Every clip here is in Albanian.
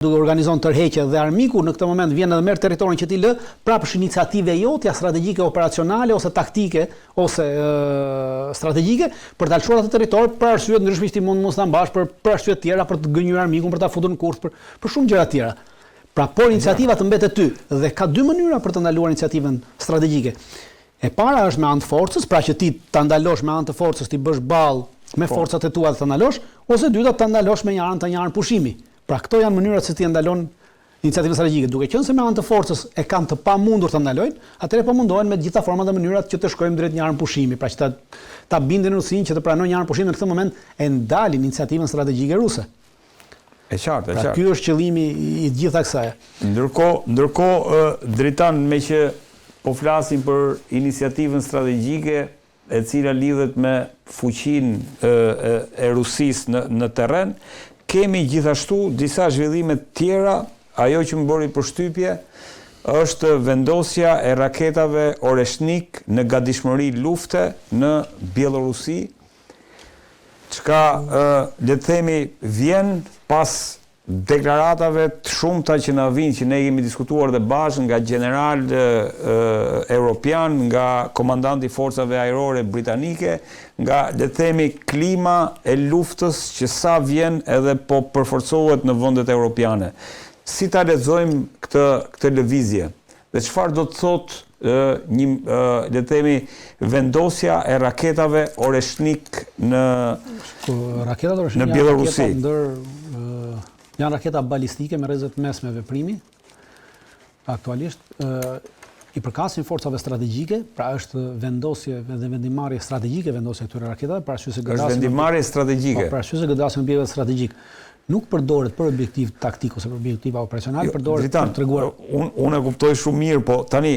Duke organizon tërheqje dhe armiku në këtë moment vjen edhe merr territorin që ti lë, prapë është iniciativë e jotja strategjike operacionale ose taktike ose strategjike për ta lëshuar atë territor për arsye të ndryshme që ti mund mos ta mbash për për arsye të tjera për të gënjyer armikun për ta futur në kurth për për shumë gjëra të tjera. Pra por iniciativa të mbetet ty dhe ka dy mënyra për të ndaluar iniciativën strategjike. E para është me anë të forcës, pra që ti ta ndalosh me anë të forcës, t'i bësh ballë me po. forcat e tua dhe ta ndalosh, ose e dyta ta ndalosh me një anë të një armëpushimi. Pra këto janë mënyrat se ti e ndalon iniciativën strategjike. Duke qenë se me anë të forcës e kanë të pamundur ta ndalojnë, atëherë po mundohen me të gjitha format dhe mënyrat që të shkojmë drejt një armëpushimi, pra që ta ta bindin Rusinë që të pranojë një armëpushim në këtë moment e ndalin iniciativën strategjike ruse. E qartë, e pra, qartë. Ky është qëllimi i të gjitha kësaj. Ndërkohë, ndërkohë Dritan, meqë po flasim për iniciativën strategjike, e cila lidhet me fuqinë e Rusisë në në terren, kemi gjithashtu disa zhvillime të tjera, ajo që më bëri përshtypje është vendosja e raketave Oreshnik në gatishmëri lufte në Bjellorusi, çka le të themi vjen pas deklaratave të shumta që na vijnë, që ne kemi diskutuar dhe bashkë nga gjeneralë europianë, nga komandanti i forcave ajrore britanike, nga le të themi klima e luftës që sa vjen edhe po përforcohet në vendet europiane. Si ta lexojmë këtë këtë lëvizje? Dhe çfarë do të thotë një le të themi vendosja e raketave Oreshnik në raketat Oreshnik në Bjellorusi. Ndër janë raketa balistike me rreze të mesme veprimi. Aktualisht i përkasin forcave strategjike, pra është vendosje dhe vendimmarrje strategjike vendosja e këtyre raketave, për arsye se godasin Është vendimmarrje strategjike. Po, për arsye se godasin objektet strategjike. Nuk përdoret për objektiv taktik ose për objektiva operacional, jo, përdoret Dritan, për treguar. Unë unë e kuptoj shumë mirë, po tani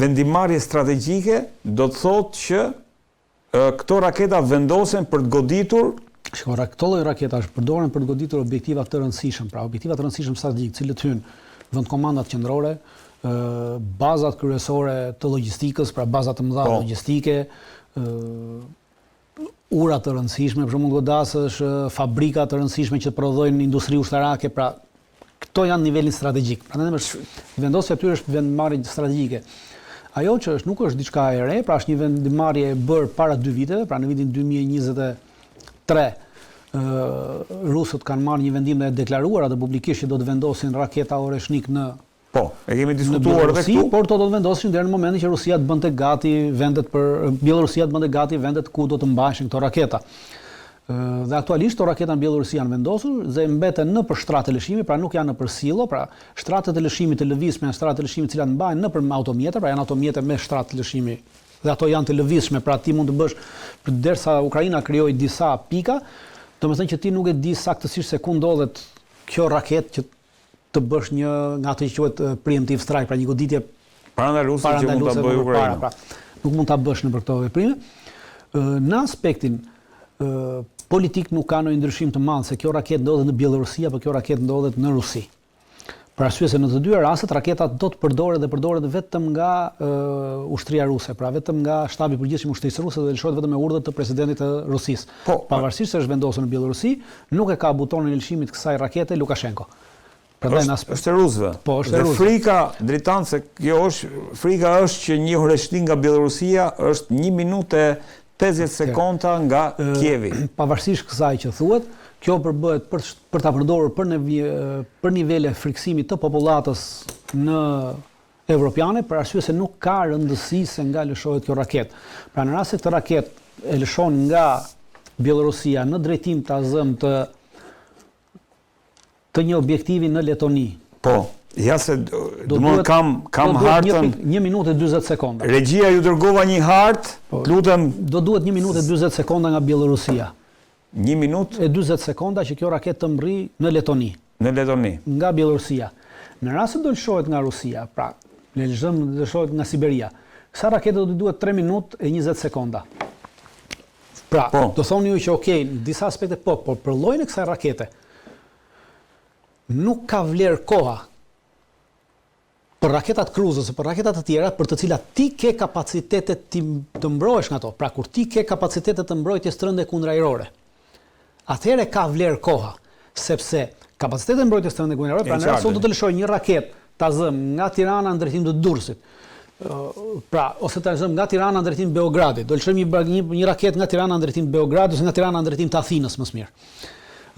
vendimmarrje strategjike do të thotë që këto raketa vendosen për të goditur Shiko, këto lloj raketash përdoren për të goditur objektiva të rëndësishëm, pra objektiva të rëndësishëm strategjik, të cilët hyjnë vendkomandat qendrore, bazat kryesore të logjistikës, pra bazat të mëdha po. logjistike, ura të rëndësishme, për shembull godasësh fabrika të rëndësishme që prodhojnë industri ushtarake, pra këto janë nivelin strategjik. Prandaj është vendosja e tyre është vendimmarrje strategjike. Ajo që është nuk është diçka e re, pra është një vendimmarrje e bërë para dy viteve, pra në vitin 2023 ë rusët kanë marrë një vendim dhe e deklaruar atë publikisht që do të vendosin raketa Oreshnik në Po, e kemi diskutuar edhe këtu. Por këto do të vendoseshin deri në momentin që Rusia të bënte gati vendet për Bjellorusia të bënte gati vendet ku do të mbaheshin këto raketa. Dhe aktualisht këto raketa në Bjellorusi janë vendosur dhe mbeten nëpër shtrate lëshimi, pra nuk janë nëpër silo, pra shtratet e lëshimit të lëvizshme janë shtrate lëshimi të cilat mbahen nëpër automjete, pra janë automjete me shtrat lëshimi dhe ato janë të lëvizshme, pra ti mund të bësh derisa Ukraina krijoi disa pika, domethënë që ti nuk e di saktësisht se ku ndodhet kjo raketë që të bësh një nga ato që quhet preemptive strike, pra një goditje parandaluese që mund ta bëjë Ukraina. Pra, nuk mund ta bësh nëpër këto veprime. Në aspektin politik nuk ka ndonjë ndryshim të madh se kjo raketë ndodhet në Bjellorusi apo kjo raketë ndodhet në Rusi. Për arsye se në të dyja rastet raketat do të përdoret dhe përdoret vetëm nga uh, ushtria ruse, pra vetëm nga shtabi i përgjithshëm i ushtrisë ruse dhe lëshohet vetëm me urdhër të presidentit të Rusisë. Po, pavarësisht se është vendosur në Bjellorusi, nuk e ka butonin e lëshimit të kësaj rakete Lukashenko. Prandaj në aspekt është e rusëve. Po, është e rusëve. Dhe frika, Dritan, se kjo është, frika është që një Oreshnik nga Bjellorusia është 1 minutë e 50 sekonda nga Kievi. Pavarësisht kësaj që thuhet, kjo përbëhet për për ta përdorur për në për nivele frikësimi të popullatës në evropiane për arsye se nuk ka rëndësi se nga lëshohet kjo raketë. Pra në rast se këtë raketë e lëshon nga Bjellorusia në drejtim ta zëmë të të një objektivi në Letoni. Po, ja se do të kam kam do hartën një, një minutë e 40 sekonda. Regjia ju dërgova një hartë, po, lutem. Do duhet 1 minutë e 40 sekonda nga Bjellorusia. Një minutë e 40 sekonda që kjo raketë të mbërrijë në Letoni. Në Letoni. Nga Bjellorusia. Në rast se do lëshohet nga Rusia, pra le të zëmë lëshohet nga Siberia, kësaj rakete do t'i duhet 3 minutë e 20 sekonda. Pra, po. do thoni ju që ok, në disa aspekte po, por për llojin e kësaj rakete nuk ka vlerë koha për raketat kruz ose për raketat të tjera për të cilat ti ke kapacitete ti të mbrohesh nga to. Pra kur ti ke kapacitete të mbrojtjes tënde kundërajrore, atëherë ka vlerë koha, sepse Kapacitetet e mbrojtjes tënde kundërajrore, pra në rast se unë do të lëshoj një raketë, ta zëm nga Tirana në drejtim të Durrësit, pra ose ta zëm nga Tirana në drejtim të Beogradit, do lëshoj një një, një raketë nga Tirana në drejtim të Beogradit ose nga Tirana në drejtim të Athinës më së mirë.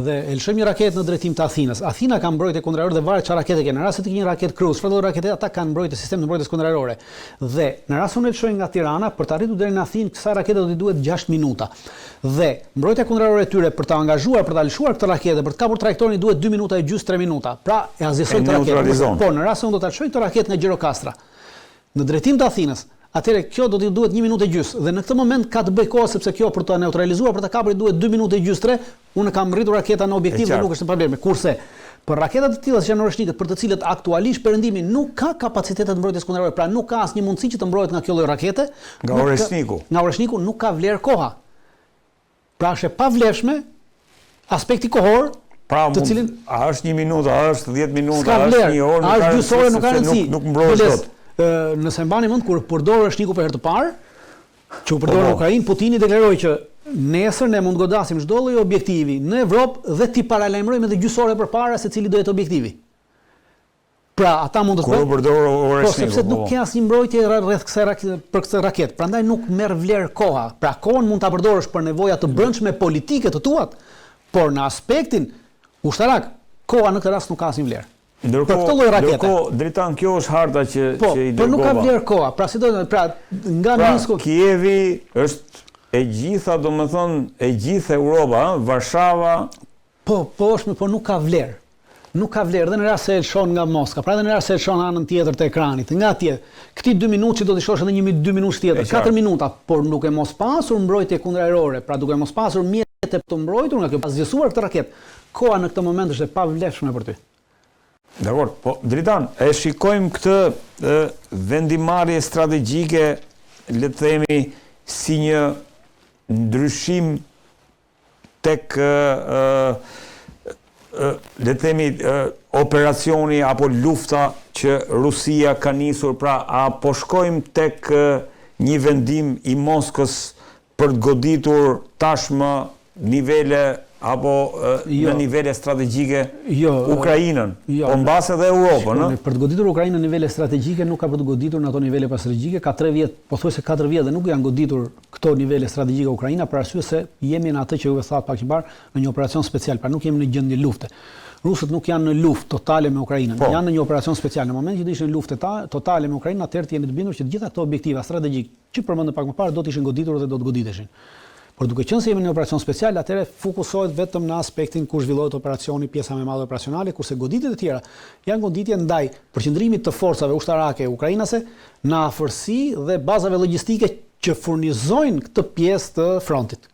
Dhe e lëshojmë një raketë në drejtim të Athinës. Athina ka mbrojtje kundërajrore dhe varet çfarë rakete ke. Në rast se ti ke një raketë kruz, çfarëdo rakete ata kanë mbrojtje, sistem të mbrojtjes kundërajrore. Dhe në rast se unë e lëshoj nga Tirana për të arritur deri në Athinë, kësaj rakete do t'i duhet 6 minuta. Dhe mbrojtja kundërajrore e tyre për ta angazhuar, për ta lëshuar këtë raketë dhe për të kapur trajektorin i duhet 2 minuta e gjysmë, 3 minuta. Pra, e asgjësoj këtë raketë. Po, në rast se unë do ta lëshoj këtë raketë nga Gjirokastra në drejtim të Athinës, atëherë kjo do t'i duhet 1 minutë e gjysmë dhe në këtë moment ka të bëjë koha sepse kjo për ta neutralizuar, për ta kapur i duhet 2 minuta e gjysmë, 3, unë kam rritur raketa në objektiv dhe nuk është problem. Kurse për raketa të tilla siç janë Oreshnikët, për të cilët aktualisht Perëndimi nuk ka kapacitete të mbrojtjes kundërajrore, pra nuk ka asnjë mundësi që të mbrohet nga kjo lloj rakete, nga Oreshniku. Nga Oreshniku nuk ka vlerë koha. Pra është e pavlefshme aspekti kohor, pra, të cilin a është një minutë, a është 10 minuta, a është një orë, nuk ka rëndësi, orë, nuk ka rëndësi. Nuk, nuk mbrohesh dot. Nëse mbani mend kur përdor Oreshniku për herë të parë, që u përdor në po, po. Ukrainë, Putini deklaroi që nesër ne mund të godasim çdo lloj objektivi në Evropë dhe t'i paralajmërojmë edhe gjysmë ore përpara se cili do jetë objektivi. Pra, ata mund të thonë. Kur u përdor Oreshniku. Po, sepse nuk po. ke asnjë mbrojtje rreth kësaj rakete, për këtë raketë. Prandaj nuk merr vlerë koha. Pra, kohën mund ta përdorësh për nevoja të brendshme politike të tuat, por në aspektin ushtarak, koha në këtë rast nuk ka asnjë vlerë. Ndërkohë, për këtë lloj rakete. Ndërkohë, Dritan, kjo është harta që po, që i dërgova. Po, nuk ka vlerë koha. Pra, si do të pra nga pra, Minsku. Kievi është e gjitha, domethënë, e gjithë Europa, ëh, Varshava. Po, po është, po nuk ka vlerë. Nuk ka vlerë dhe në rast se e lëshon nga Moska, pra edhe në rast se e lëshon anën tjetër të ekranit, nga atje, këtij 2 minutë që do t'i shtosh edhe një 2 minutë tjetër, 4 minuta, por duke mos pasur mbrojtje kundërajrore, pra duke mos pasur mjete për të mbrojtur nga kjo, asgjësuar këtë raketë, Koha në këtë moment është e pavlefshme për ty. Dakord, po Dritan, e shikojmë këtë vendimmarrje strategjike, le të themi, si një ndryshim tek le të themi operacioni apo lufta që Rusia ka nisur, pra a po shkojmë tek një vendim i Moskës për të goditur tashmë nivele apo jo. në nivele strategjike jo, Ukrainën, jo, po mbase edhe Europën, ëh. Për të goditur Ukrainën në nivele strategjike nuk ka për të goditur në ato nivele pa strategjike, ka 3 vjet, pothuajse 4 vjet dhe nuk janë goditur këto nivele strategjike Ukraina për arsye se jemi në atë që ju thatë pak më parë, në një operacion special, pra nuk jemi në gjendje lufte. Rusët nuk janë në luftë totale me Ukrainën, po. janë në një operacion special. Në momentin që do ishin në luftë totale me Ukrainën, atëherë të jeni të bindur që të gjitha këto objektiva strategjike që përmendëm pak më parë do të ishin goditur dhe do të goditeshin. Por duke qenë se jemi në një operacion special, atëherë fokusohet vetëm në aspektin ku zhvillohet operacioni, pjesa më e madhe operacionale, kurse goditjet e tjera janë goditje ndaj përqendrimit të forcave ushtarake ukrainase në afërsi dhe bazave logjistike që furnizojnë këtë pjesë të frontit.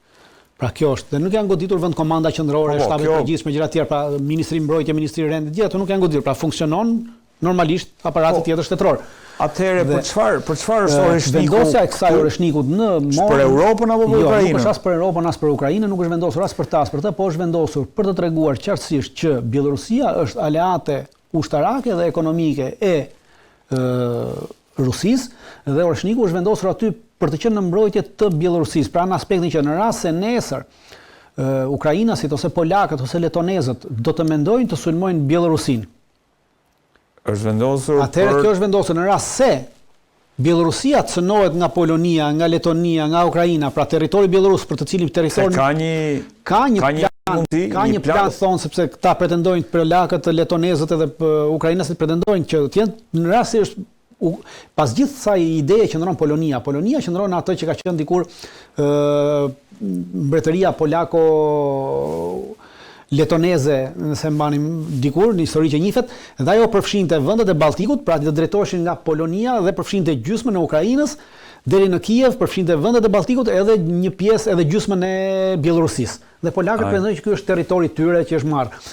Pra kjo është, dhe nuk janë goditur vendkomanda qendrore, po, po, shtabe të përgjithshme, gjëra të tjera, pra Ministri Mbrojtje, Ministri Rendit, gjithë ato nuk janë goditur, pra funksionon normalisht aparati po, tjetër shtetëror. Atëherë për çfarë, për çfarë është Oreshniku? Vendosja e kësaj Oreshnikut në Moskë për Europën apo për jo, Ukrainën? Jo, nuk është as për Europën as për Ukrainën, nuk është vendosur as për ta as për të, po është vendosur për të treguar qartësisht që Bjellorusia është aleate ushtarake dhe ekonomike e ë Rusisë dhe Oreshniku është vendosur aty për të qenë në mbrojtje të Bjellorusisë, pra në aspektin që në rast se nesër ukrainasit ose polakët ose letonezët do të mendojnë të sulmojnë Bjellorusinë, Është vendosur Atëherë për... kjo është vendosur në rast se Bjellorusia cënohet nga Polonia, nga Letonia, nga Ukraina, pra territori bjellorus për të cilin territor ka një ka një ka një plan, mundësi, ka një plan, plan thonë sepse këta pretendojnë polakët, letonezët edhe ukrainasit pretendojnë që të jenë në rast se është U, pas gjithë kësaj ideje qëndron Polonia. Polonia qëndron në atë që ka qenë dikur ë mbretëria polako letoneze, nëse mbani dikur në histori që njihet, dhe ajo përfshinte vendet e Baltikut, pra të drejtoheshin nga Polonia dhe përfshinte gjysmën e Ukrainës deri në Kiev, përfshinte vendet e Baltikut edhe një pjesë edhe gjysmën e Bjellorusisë. Dhe polakët pretendojnë që ky është territori i tyre që është marrë.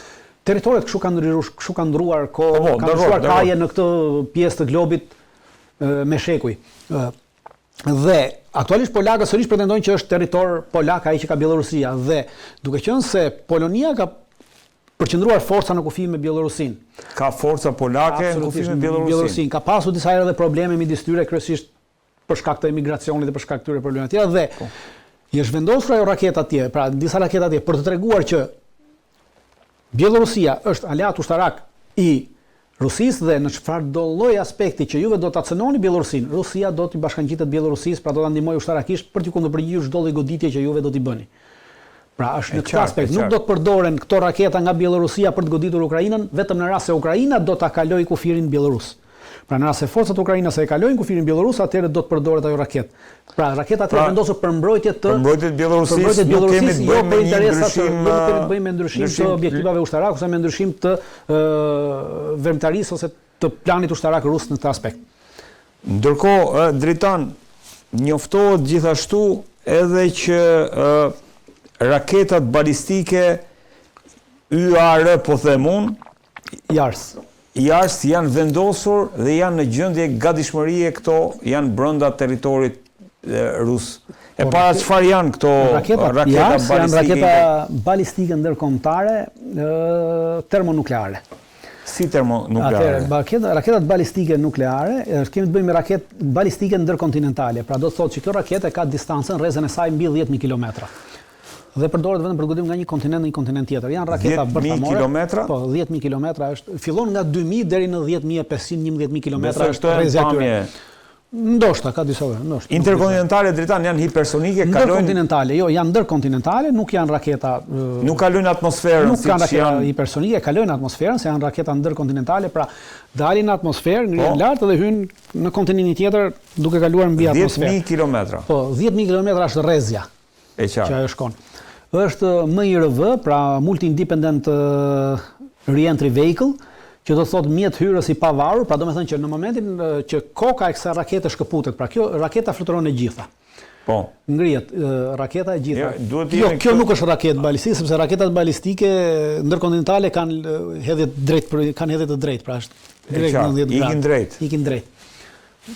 Territoret kështu kanë ndryshuar, kështu kanë ndruar kohë, po, po, kanë ndryshuar kaje në këtë pjesë të globit me shekuj. Dhe aktualisht polakët sërish pretendojnë që është territor polak ai që ka Bjellorusia dhe duke qenë se Polonia ka përqendruar forca në kufi me Bjellorusinë. Ka forca polake në kufi me Bjellorusinë. Bjellorusinë ka pasur disa herë edhe probleme midis tyre kryesisht për shkak të emigracionit dhe për shkak të këtyre problemeve të tjera dhe po. i është vendosur ajo raketë atje, pra disa raketa atje për të treguar që. Bjellorusia është aleat ushtarak i Rusisë dhe në çfarëdo lloj aspekti që juve do ta cënoni Bjellorusinë, Rusia do t'i bashkangjitet Bjellorusisë, pra do ta ndihmojë ushtarakisht për t'iu kundërpërgjigjur çdo lloj goditje që juve do t'i bëni. Pra është në këtë aspekt, nuk do të përdoren këto raketa nga Bjellorusia për të goditur Ukrainën, vetëm në rast se Ukraina do ta kalojë kufirin bjellorus. Pra në rast se forcat ukrainase e kalojnë kufirin bjellorus, atëherë do të përdoret ajo raketë. Pra raketat pra, janë vendosur për mbrojtje të për mbrojtje të Bjellorusisë, për mbrojtje të Bjellorusisë, jo për interesa të jo nuk kemi të bëjmë me ndryshim të objektivave ushtarake ose me ndryshim të veprimtarisë ose të planit ushtarak rus në këtë aspekt. Ndërkohë, Dritan, njoftohet gjithashtu edhe që raketat balistike YAR po them unë, Jars. Jars janë vendosur dhe janë në gjendje gatishmërie këto janë brenda territorit rus. E para çfarë janë këto raketa balistike? Janë raketa balistike ndërkombëtare termonukleare. Si termonukleare? Atëherë, raketat balistike nukleare, është kemi të bëjmë me raketë balistike ndërkontinentale. Pra do të thotë që kjo raketë ka distancën rrezen e saj mbi 10000 kilometra. Dhe përdoret vetëm për të goditur nga një kontinent në një kontinent tjetër. Janë raketa bërthamore. 10000 kilometra? Po, 10000 kilometra është, fillon nga 2000 deri në 10500, 11000 kilometra është rrezja e tyre. Ndoshta ka disa lloje, ndoshta. Interkontinentale Dritan janë hipersonike, kalojnë Ndërkontinentale, jo, janë ndërkontinentale, nuk janë raketa Nuk kalojnë atmosferën nuk kanë raketa janë... hipersonike, kalojnë atmosferën, se janë raketa ndërkontinentale, pra dalin në atmosferë, ngrihen po. lart dhe hyjnë në kontinentin tjetër duke kaluar mbi atmosferë. 10000 kilometra. Po, 10000 kilometra është rrezja. E qartë. Që ajo shkon. Është MIRV, pra Multi Independent Reentry Vehicle, që do të thotë mjet hyrës i pavarur, pra domethënë që në momentin që koka e kësaj rakete shkëputet, pra kjo raketa fluturon e gjitha. Po. Ngrihet raketa e gjitha. Jo, duhet të jo, kjo nuk është raketë balistike, sepse raketat balistike ndërkontinentale kanë hedhje drejt kanë hedhje të drejtë, pra është drejt 90 gradë. Ikin drejt. Ikin drejt.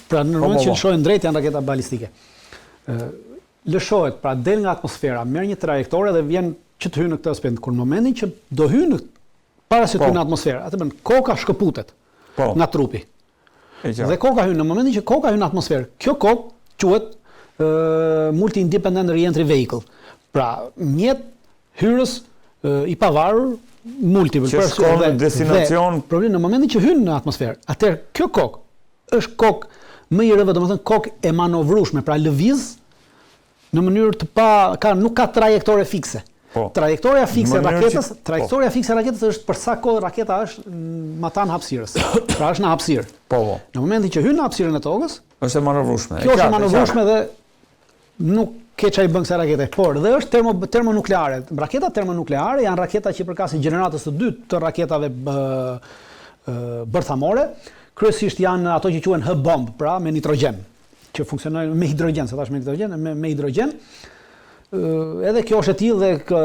Pra në po, momentin po, që po. lëshohen drejt janë raketa balistike. Ë lëshohet, pra del nga atmosfera, merr një trajektore dhe vjen që të hyjë në këtë aspekt. Kur në momentin që do hyjë në para se të hyjë po. në atmosferë, atë bën koka shkëputet po. nga trupi. E dhe koka hyn në momentin që koka hyn në atmosferë. Kjo kokë quhet multi independent reentry vehicle. Pra, mjet hyrës i pavarur multiple që shkon në destinacion. Problemi në momentin që hyn në atmosferë, atëherë kjo kokë është kokë MIRV, domethënë kokë e manovrueshme, pra lëviz në mënyrë të pa ka nuk ka trajektore fikse. Po. Trajektoria fikse e raketës, që... Po. trajektoria fikse e raketës është për sa kohë raketa është matanë hapësirës. Pra është në hapësirë. Po, po. Në momentin që hyn në hapësirën e tokës, është e manovrueshme. Kjo është e manovrueshme dhe nuk ke ça i bën kësaj rakete, por dhe është termo termonukleare. Raketat termonukleare janë raketa që i përkasin gjeneratës së dytë të raketave bërthamore. Kryesisht janë ato që quhen H-bomb, pra me nitrogjen, që funksionojnë me hidrogjen, se thashë me nitrogjen, me, me hidrogjen. Edhe kjo është e tillë dhe kë,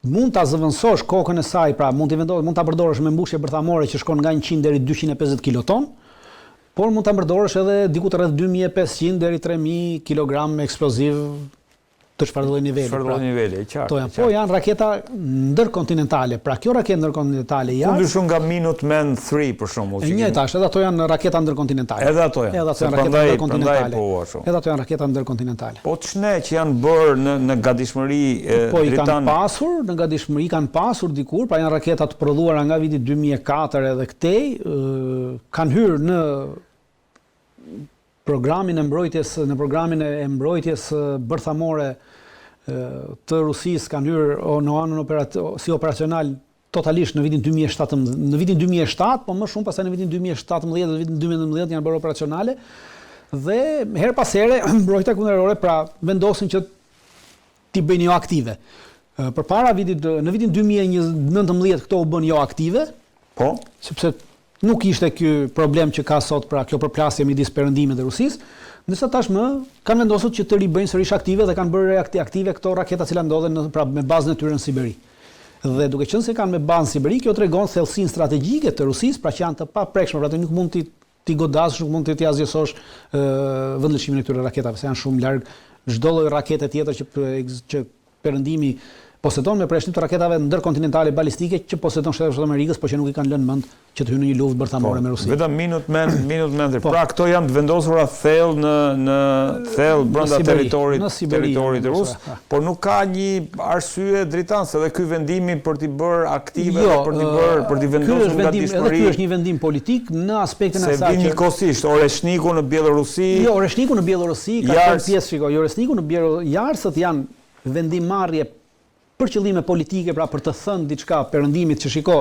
Mund ta zëvendësosh kokën e saj, pra mund t'i vendosësh, mund ta përdorësh me mbushje bërthamore që shkon nga 100 deri 250 kiloton, por mund ta përdorësh edhe diku te rreth 2500 deri 3000 kilogram eksploziv të çfarëdo lloj niveli. Çfarëdo lloj pra, niveli, e qartë. Janë, po janë raketa ndërkontinentale. Pra kjo raketë ndërkontinentale janë. Ku ndryshon nga Minuteman 3 për shembull? E njëjta është, edhe ato janë raketa ndërkontinentale. Edhe ato janë. Edhe ato janë raketa ndërkontinentale. Po, edhe ato janë raketa ndërkontinentale. Po ç'ne që janë bërë në në gatishmëri Po i kanë pasur në gatishmëri, kanë pasur dikur, pra janë raketa të prodhuara nga viti 2004 edhe këtej, kanë hyrë në programin e mbrojtjes, në programin e mbrojtjes bërthamore të Rusisë kanë hyrë në anën operat, si operacional totalisht në vitin 2017, në vitin 2007, po më shumë pastaj në vitin 2017 dhe vitin 2019 janë bërë operacionale dhe herë pas here mbrojtja kundërajrore pra vendosin që t'i bëjnë jo aktive. Përpara vitit në vitin 2019 këto u bënë jo aktive. Po, sepse Nuk ishte ky problem që ka sot, pra kjo përplasje midis Perëndimit dhe Rusisë, ndërsa tashmë kanë vendosur që të ribëjnë sërish aktive dhe kanë bërë aktive këto raketa të cilat ndodhen në pra me bazën e tyre në Siberi. Dhe duke qenë se kanë me bazë në Siberi, kjo tregon thellësinë strategjike të Rusisë, pra që janë të paprekshme, pra ti nuk mund t'i t'i godasësh, nuk mund t'i asgjësosh vendlëshimin e këtyre raketave, se janë shumë larg çdo lloj rakete tjetër që që Perëndimi Posedon me përjashtim të raketave ndërkontinentale balistike që posedon Shtetet e Bashkuara të Amerikës, por që nuk i kanë lënë mend që të hyjnë në një luftë bërthamore po, me Rusinë. Vetëm Minuteman, Minuteman. Po. Pra këto janë të vendosura thellë në në thellë brenda territorit në Siberi, territorit rus, por nuk ka një arsye Dritan se dhe ky vendimi për t'i bërë aktive jo, për t'i bërë për t'i vendosur në gatishmëri. Edhe ky është një vendim politik në aspektin e asaj që se vin njëkohësisht Oreshniku në Bjellorusi. Jo, Oreshniku në Bjellorusi ka qenë pjesë, shiko, Oreshniku në Bjellorusi, Jarsët janë vendimmarrje për qëllime politike, pra për të thënë diçka Perëndimit që shiko,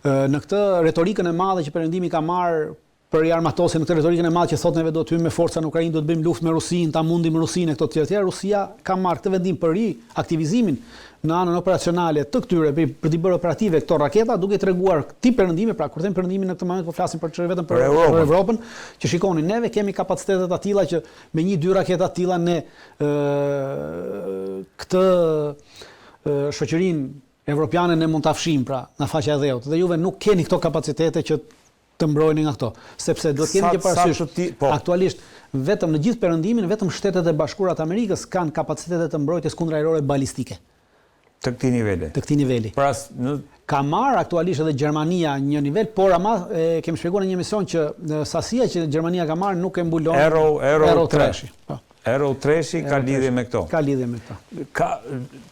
në këtë retorikën e madhe që Perëndimi ka marrë për riarmatosjen, në këtë retorikën e madhe që thotë neve do të hyjmë me forca në Ukrainë, do të bëjmë luftë me Rusinë, ta mundim Rusinë e këto të tjera të tjera, Rusia ka marrë këtë vendim për riaktivizimin në anën operacionale të këtyre, për t'i bërë operative këto raketa, duke i treguar këtij Perëndimi, pra kur them Perëndimi në këtë moment po flasim për vetëm për Evropën, për Evropën, që shikoni, neve kemi kapacitete të tilla që me një dy raketa të tilla ne këtë shoqërinë evropiane ne mund ta fshijmë pra nga faqja e dheut dhe juve nuk keni këto kapacitete që të mbroheni nga këto, sepse duhet kemi një parasysh. Po. Aktualisht vetëm në gjithë perëndimin vetëm Shtetet e Bashkuara të Amerikës kanë kapacitete të mbrojtjes kundërajrore balistike. Të këtij niveli. Të këtij niveli. Pra në ka marrë aktualisht edhe Gjermania një nivel, por ama e kemi shpjeguar në një emision që sasia që Gjermania ka marrë nuk e mbulon Arrow Arrow, Arrow 3. Po. Arrow 3 ka lidhje me këto. Ka lidhje me këto. Ka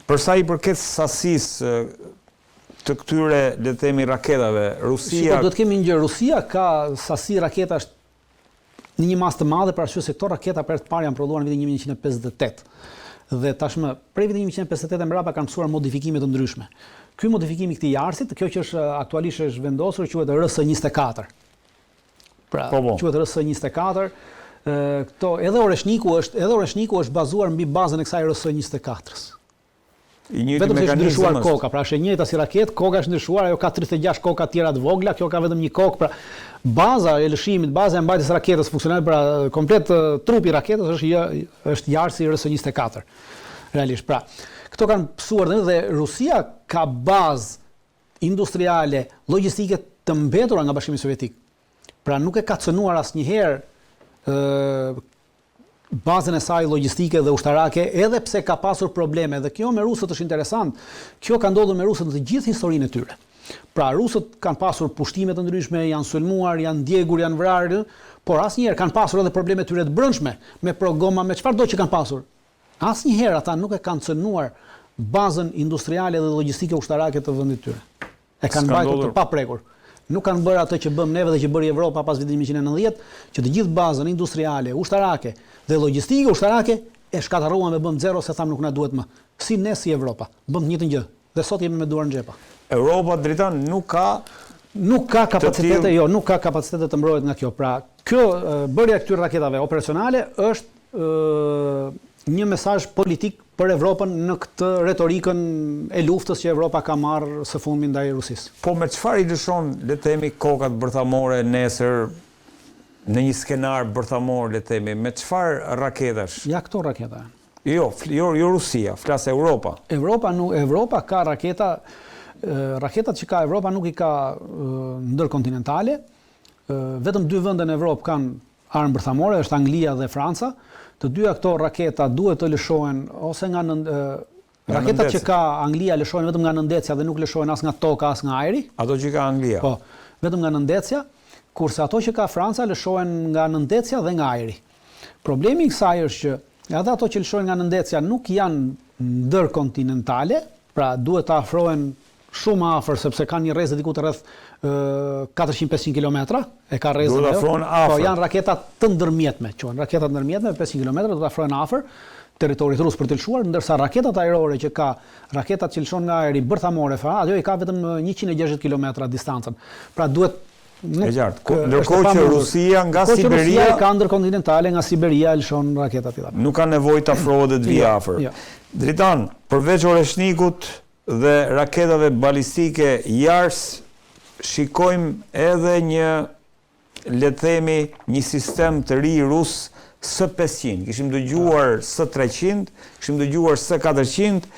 për sa i përket sasisë të këtyre, le të themi, raketave, Rusia Shiko, duhet të kemi një gjë, Rusia ka sasi raketash në një masë të madhe për arsye se këto raketa për herë të parë janë prodhuar në vitin 1958. Dhe tashmë, prej vitit 1958 e mbrapa kanë pësuar modifikime të ndryshme. Ky modifikim i këtij Jarsit, kjo që është aktualisht është vendosur quhet RS-24. Pra, po, po. quhet RS-24. Këto edhe Oreshniku është edhe Oreshniku është bazuar mbi bazën e kësaj RS-24-s. I njëjti Vetëm se është ndryshuar koka, pra është e njëjta si raketë, koka është ndryshuar, ajo ka 36 koka të tjera të vogla, kjo ka vetëm një kokë, pra baza e lëshimit, baza e mbajtjes së raketës funksionale, pra komplet trupi i raketës është jë, është Jarsi RS-24. Realisht, pra, këto kanë pësuar dhe, dhe Rusia ka bazë industriale, logjistike të mbetura nga Bashkimi Sovjetik. Pra nuk e ka cënuar asnjëherë ë bazën e saj logjistike dhe ushtarake, edhe pse ka pasur probleme dhe kjo me rusët është interesant. Kjo ka ndodhur me rusët në të gjithë historinë e tyre. Pra rusët kanë pasur pushtime të ndryshme, janë sulmuar, janë djegur, janë vrarë, por asnjëherë kanë pasur edhe probleme tyre të brendshme, me pogroma, me çfarëdo që kanë pasur. Asnjëherë ata nuk e kanë cënuar bazën industriale dhe logjistike ushtarake të vendit të tyre. E kanë mbajtur të paprekur. Nuk kanë bërë atë që bëmë neve dhe që bëri Evropa pas vitit 1990, që të gjithë bazën industriale, ushtarake dhe logjistike ushtarake e shkatërruam e bëmë zero se thamë nuk na duhet më. Si ne si Evropa. Bëmë të njëjtën gjë. Dhe sot jemi me duar në xhepa. Europa Dritan nuk ka nuk ka kapacitete, jo, nuk ka kapacitete të mbrohet nga kjo. Pra, kjo bërja e këtyre raketave operacionale është një mesazh politik për Evropën në këtë retorikën e luftës që Evropa ka marrë së fundmi ndaj Rusisë. Po me çfarë i lëshon, le të themi, kokat bërthamore nesër në një skenar bërthamor, le të themi, me çfarë raketash? Ja këto raketa janë. Jo, jo, jo Rusia, flas Europa. Evropa nuk Evropa ka raketa raketat që ka Evropa nuk i ka ndërkontinentale. Vetëm dy vende në Evropë kanë armë bërthamore, është Anglia dhe Franca. Të dyja këto raketa duhet të lëshohen ose nga nën, raketat që ka Anglia lëshohen vetëm nga nëndetësja dhe nuk lëshohen as nga toka as nga ajri. Ato që ka Anglia. Po, vetëm nga nëndetësja, kurse ato që ka Franca lëshohen nga nëndetësja dhe nga ajri. Problemi i kësaj është që edhe ato që lëshohen nga nëndetësja nuk janë ndërkontinentale, pra duhet të afrohen shumë afër sepse kanë një rreze diku të rreth 400-500 kilometra, e ka rrezën ajo. Duhet afër. Po janë raketa të ndërmjetme, quhen raketa të ndërmjetme 500 kilometra do të afrohen afër territorit rus për të lëshuar, ndërsa raketat ajrore që ka, raketat që lëshon nga ajri bërthamore, fa, ajo i ka vetëm 160 kilometra distancën. Pra duhet Nuk, e qartë. Ndërkohë që Rusia nga Siberia Rusia e ka ndërkontinentale nga Siberia lëshon raketa të tilla. Nuk ka nevojë të afrohet dhe të vijë jo, afër. Jo. Dritan, përveç Oreshnikut dhe raketave balistike Jars, shikojmë edhe një, le të themi, një sistem të ri rus S-500. Kishim dëgjuar S-300, kishim dëgjuar S-400.